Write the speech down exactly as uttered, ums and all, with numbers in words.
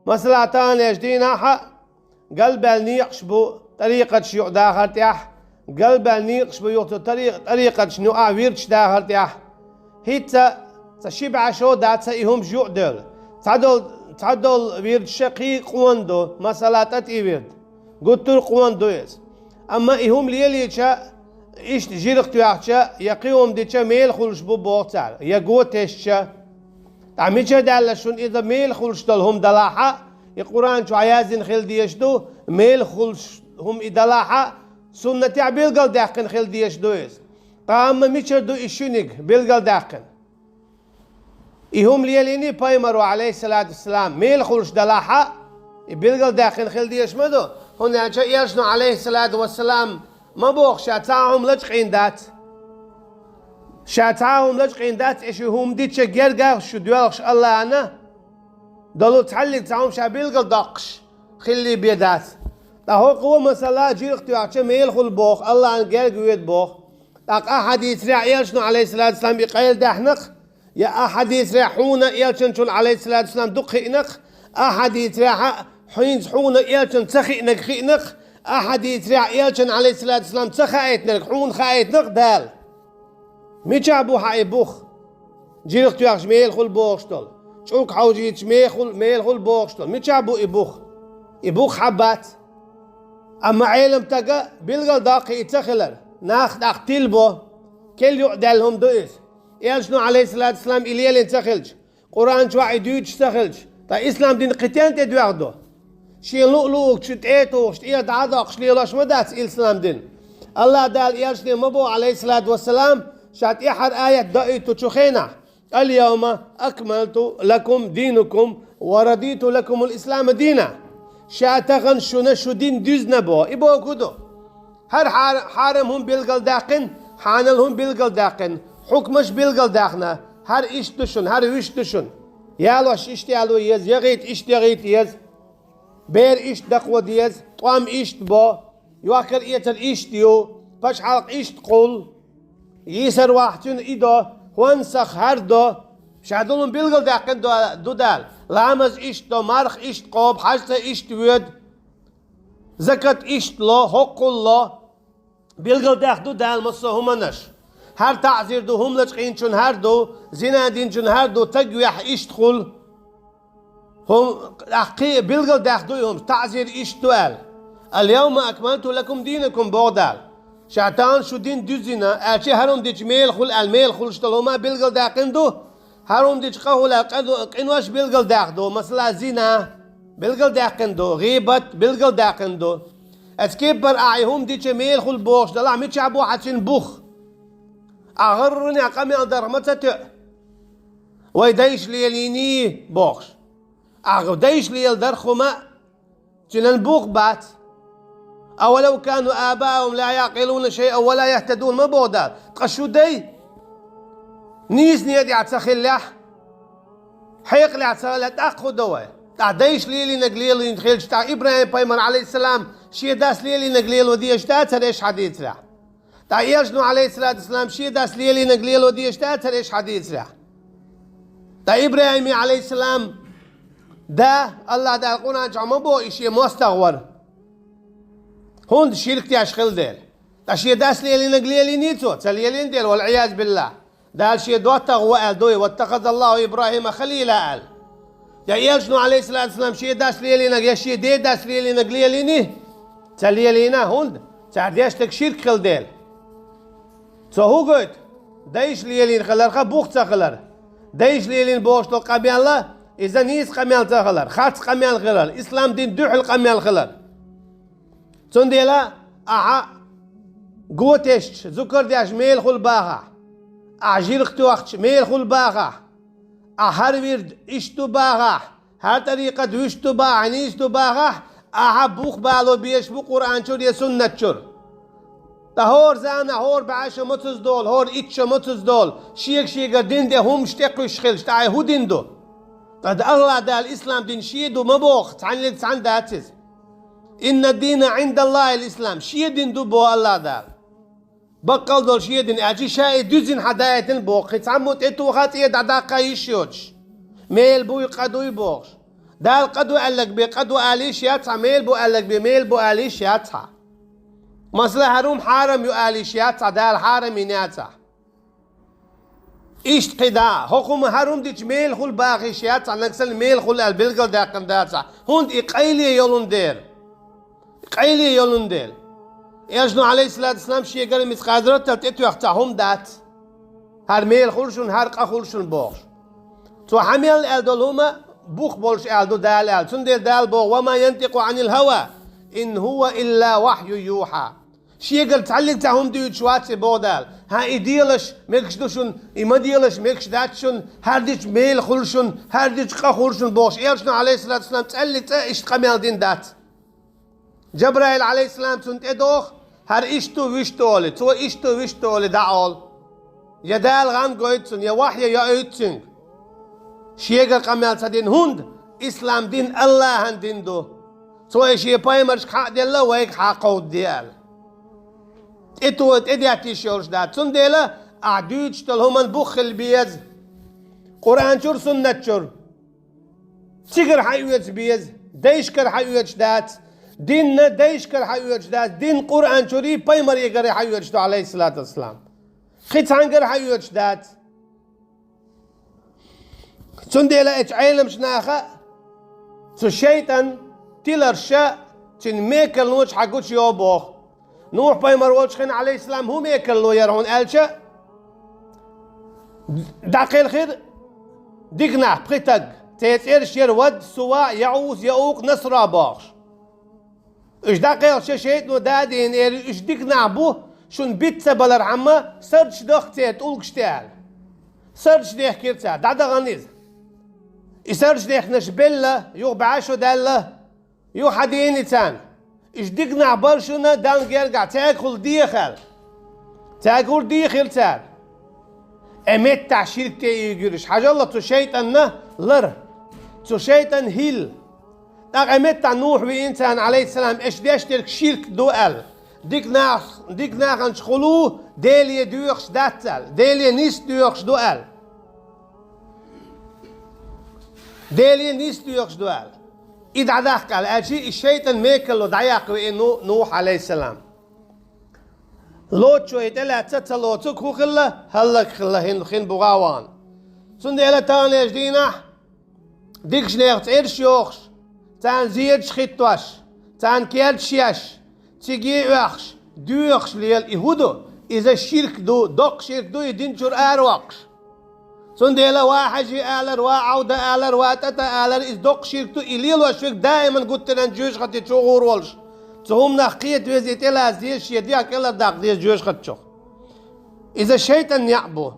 Масала, таханлерчу дийнахь а галбаьлла некъаш бу тӀарикъаташ юкъа дахар тӀехь, галбаьлла некъаш бу юха цу тӀари-, тӀарикъаташна юкъа вирдаш дахар тӀехь. ХӀинца цхьа ши бӀе шо дац и хӀумаш юкъа девлла. Цхьадолу, цхьадолу вирдаш а кхин а къона ду, масала, тӀатӀи вирд. Гуттар а къона ду иза. Амма и хӀума лелийча, иштта жирх тоьхча, я кхин хӀума дича мела хуьлуш бу боху цара, я го тесча. Ткъа мичара даьлла шуна иза мела хуьлуш долу хӀума далахь а, и Къуръан чохь яздина хила дезаш ду, мела хуьлуш хӀума и далахь а, суннатехь билгалдаьккхина хила дезаш ду иза. Ткъа амма мичара ду и шуьниг билгалдаьккхина? И хӀума лелийний пайхамаро, Ӏалайхиссалату вассалам, мела хуьлуш далахь а, и билгалдаьккхина хила дезаш ма ду, хӀунда аьлча элчано, Ӏалайхиссалату вассалам, ма боху ша цхьа а хӀума лачкъийна дац. Ша цхьа а хӀума лачкъийна дац, и шу хӀума дича герга шу доьлхуш Аллахьана долу цхьаллиг цхьа хӀума ша билгалдоккхуш хилли бен дац. Ткъа хӀокхо, масала, жирх тоьхча мела хуьлу боху, Аллахьана герга воьду боху. ТӀаккха ахьадийцарехь элчано, Ӏалайхиссалату вассалам, и къайладаьхнакх, я ахьадийцарехь хьуна элчанчунна, Ӏалайхиссалату вассалам, дукха хиънакх, ахьадийцарехь а хьуна элчанна ца хиънарг хиънакх, ахьадийцарехь элчанна, Ӏалайхиссалату вассалам, ца хаийтинарг хьуна хаийтинакх Дала. Мичахь бу хьан и бух? Жирх тоьхча мела хуьлу бохуш долу, чӀуг хьовзуьйтуш мела хуьлу, мела хуьлу бохуш долу. Мичахь бу и бух? И бух хьан бац. Амма Ӏелам стага билгалдоккху и ца хилар. Нах тӀаккха тилбо. Кел юкъа даьлла хӀума ду иза. Элчано, Ӏалайхиссалату вассалам, и лелийна ца хилча, Къуръан чохь и дуьйцуш ца хилча, ткъа ислам дин кхин стенна тӀе доьгӀна ду? Шен луъу-луъург чу тӀе а тухуш, тӀера дӀа а доккхуш лелош ма дац ислам дин. Аллахь Дала элчане ма боху, Ӏалайхиссалату вассалам, ша тӀаьххьара аят доуьйтучу хенахь: «Ал-йавма акмалту лакум динакум ва радиту лакумул ислама дина». Ша тахана шуна шу дин дуьзна боху, и бохург ду. ХӀара хьар-, хьарам хӀума билгалдаьккхина, хьанал хӀума билгалдаьккхина, хьукмаш билгалдаьккхина, хӀара иштта ду шуна, хӀара вуьшта ду шуна. Ялош иштта яло еза, ягӀийта иштта ягӀийта еза, бер иштта дакхо деза, тӀом иштта бо, йохкар-эцар иштта ю, пачхьалкх иштта кхуллу, йийсар вахь цуьнан и до, хӀонсах хӀара до, ша долун билгалдаьккхина до-, ду Дала, ламаз иштта до, марха иштта къобу, хьаьжцӀа иштта воьду, закат иштта ло, хӀоккхул ло. Билгалдаьхна ду Дала массо а хӀуманаш. ХӀара таӀзир ду, хӀума лачкъийначун хӀара ду, зина динчун хӀара ду, таг вехь иштта хуьлу. ХӀума, ахь кхин а билгалдаьхна ду и хӀума, таӀзир иштта ду аьлла. «Ал-йавма акмалту лакум динакум», боху Дала. Ша тахана шу дин дуьззина, аьлча хӀара хӀума дича мела хуьлу аьлла, мела хуьлуш долу хӀума билгалдаьккхина ду. ХӀара хӀума дича къа хуьлу аьлла, къа-, къинош билгалдаьхна ду. Масала, зина билгалдаьккхина ду, гӀийбат билгалдаьккхина ду. Аса кеппара ахь и хӀума дича мела хуьлу бохуш далахь, мичахь бу хьан цуьнан бух? Ахь гӀарринехь къамел дарх ма ца тоьа, вай дайша лелийний бохуш. Ахь дайша леладарх хӀума, цуьнан бух бац. «Авалав кану абаухум ла яъкъилуна шайъан ва ла яхтадун» ма боху Дала. Ткъа шу дай нийса некъа тӀехь ца хиллехь, хьекъалехь ца хиллехь, тӀаккха хӀун до вай? ТӀаккха дайша лелийнарг лелийна хилча, тӀаккха ИбрахӀим-пайхамар, Ӏалайхиссалам, шен дас лелийнарг лело дезаш дацара, аша хьадийцарехь? ТӀаккха элчано, Ӏалайхиссалату вассалам, шен дас лелийнарг лело дезаш дацара, аша хьадийцарехь? ТӀаккха ИбрахӀиме, Ӏалайхиссалам, да, Аллахь Дала Къуръан чохь ма боху, и шен мостагӀа вара. ХӀунда? Ширк деш хилла дела. Ткъа шен дас лелийнарг лелийний цо? Ца лелийна дела, вал-Ӏиязу биллахь. Дала шен доттагӀа ву аьлла дуй, «Ваттахазаллаху ИбрахӀима халила» аьлла. Я элчано, Ӏалайхиссалату вассалам, шен дас лелийнарг, я шен ден дас лелийнарг лелийний? Ца лелийна, хӀунда? Цара деш дерг ширк хилла дела. Цо хӀун гойту? Дайша лелийна хиларх бух ца хилар. Дайша лелийна бохуш долу къамел, иза нийса къамел ца хилар, харц къамел хилар, ислам дин дуьхьал къамел хилар. Цундела ахьа го тесча, зукар деш мела хуьлу бахахь, ахьа жирх тоьхча мела хуьлу бахахь, ахьа хӀара вирд иштта ду бахахь, хӀара тӀарикъат вуьшта ду бахахь, нийса ду бахахь, ахьа бух бало безаш бу Къуръан чуьра я суннат чуьра. Ткъа хӀора заманахь, хӀора бӀе шо мацаза долу, хӀора итт шо мацаза долу, шега-шегара дин тӀе хӀумаш тӀекхуьссуш хилча, ткъа и хӀун дин ду? Ткъа Аллахь Дала ислам дин шен ду ма боху, цхьаннега цхьаьна дац иза. «Инна дина Ӏиндаллахил ислам», шен дин ду боху Аллахь Дала. Баккъал долу шен дин, аьлча ша и дуьззина хьан даийтина боху, кхин цхьаммо тӀетоха, цӀе дӀадаккха йиш йоцуш. Мела буй, къа дуй бохуш. Дала къа ду аьлларг бен къа ду ала йиш яц хьа, мел бу аьлларг бен мел бу ала йиш яц хьа. Масала, хӀара хӀума хьарам ю ала йиш яц хьа, Дала хьарам йина яц хьа. Иштта кхидӀа, хӀокху хӀума хӀара хӀума дича мел хуьлу баха йиш яц хьа, нагахь санна мел хуьлу аьлла билгалдаьккхина дац хьа. ХӀунда и къайле йолун дера. Къайле йолун дела. Элчано, Ӏалайхиссалату вассалам, шегара мискъал зарратал тӀетоьхна цхьа хӀума дац. ХӀара мел хуьлу шуна, хӀара къа хуьлу шуна бохуш. Цо хьан мел аьлла долу хӀума бух болуш аьлла ду Дала аьлла. Цундела Дала боху: «Ва ма янтикъу Ӏанил хӀава, ин хӀува илла вахьйун юхьа». Шегара цхьаллиг цхьа хӀума дуьйцуш вац и боху Дала. ХӀан, и делаш мегаш ду шуна, и ма делаш мегаш дац шуна, хӀара дича мел хуьлу шуна, хӀара дича къа хуьлу шуна бохуш. Элчано, Ӏалайхиссалату вассалам, цхьаллиг цкъа иштта къамел дина дац. Джабраил, Ӏалайхиссалам, цунна тӀедоху, хӀара иштта ду, вуьшта ду олий, цо иштта ду, вуьшта ду олий дӀа олу. Я Дала гӀан гойту цунна, я вахьй йоуьйту цуьнга. Шегара къамел ца дина, хӀунда ислам дин АллахӀан дин ду. Цо и шен пайхамаршка хьа а делла, вайга хьа а кховдаде аьлла. ТӀето-, тӀедетташ йолуш дац. Цундела ахь дуьйцуш долу хӀуманна бух хила беза. Къуръан чуьра, суннат чуьра. Цигара хьаоьцу беза, дайшкара хьаоьцуш дац. Динна дайшкара хьаоьцуш дац. Дин Къуръан чуьрий, пайхамарегара хьаоьцуш ду, Ӏалайхиссалату вассалам. Кхин цхьаьнгара хьаоьцуш дац. Цундела эцу Ӏеламчу наха цу шайтӀан тиларша цуьнан мекарлонаш хьагучу йо боху. Нухь-пайхамар волчу хенахь, Ӏалайхиссалам, хӀун мекарло яра хьуна аьлча, дӀакхелхира дика нах, пхи таг. Церан цӀераш яра Вад, Сува, ЯӀуз, ЯӀукъ, Насра бохуш. Уьш дӀакхелхича, шайтӀано дадийна, эр, уьш дика нах бу, шуна биц ца балархьама, сардаш дахка церан тӀулгаш тӀе аьлла. Сардаш дехкира цара, дӀадахана иза. И сардаш дехкинарш белла, юха бӀе шо даьлла. Юха хьадийна царна. Уьш дика нах бара шуна Далла гергахь, цаьргахула деха аьлла. Цаьргахула дехира цара. Э, меттахь ширк тӀе ийгира уьш. Хьажал цу шайтӀанна лар. Цу шайтӀанна хӀилла. ТӀаккха э меттахь Нухь виина царна, Ӏалайхиссалам, эш деш дерг ширк ду аьлла. Дика нах, дика наханчу хула Деле доьхуш дац аьлла. Деле нис доьхуш ду аьлла. Деле нис доьхуш ду аьлла. И дӀадаккха аьлла, аьлча и шайтӀан мекало дӀаяккха веана Нухь, Ӏалайхиссалам. Лотчо и тӀелаьцна ца лоцург хӀун хилла, хӀаллак хилла, хин, хин буха а вахана. Цундела таханлерчу дийнахь дикачу нехан цӀераш йохуш, царна зераш хӀиттош, царна керташ еш, цига а оьхуш, доьхуш лела и хӀун ду? Иза ширк ду, доккха ширк ду и дин чуьра аравоккхуш. Цундела ва хьаьжи алар, ва Ӏовда алар, ва тӀата алар, иза доккха ширк ду, и лелош верг даиман гуттаренна жоьжахати чу гӀур волуш. Цу хӀуманах кхета веза, и тӀелаца деза, шен дегӀ кӀелхьардаккха деза жоьжахати чу. Иза шайтӀан некъ бу.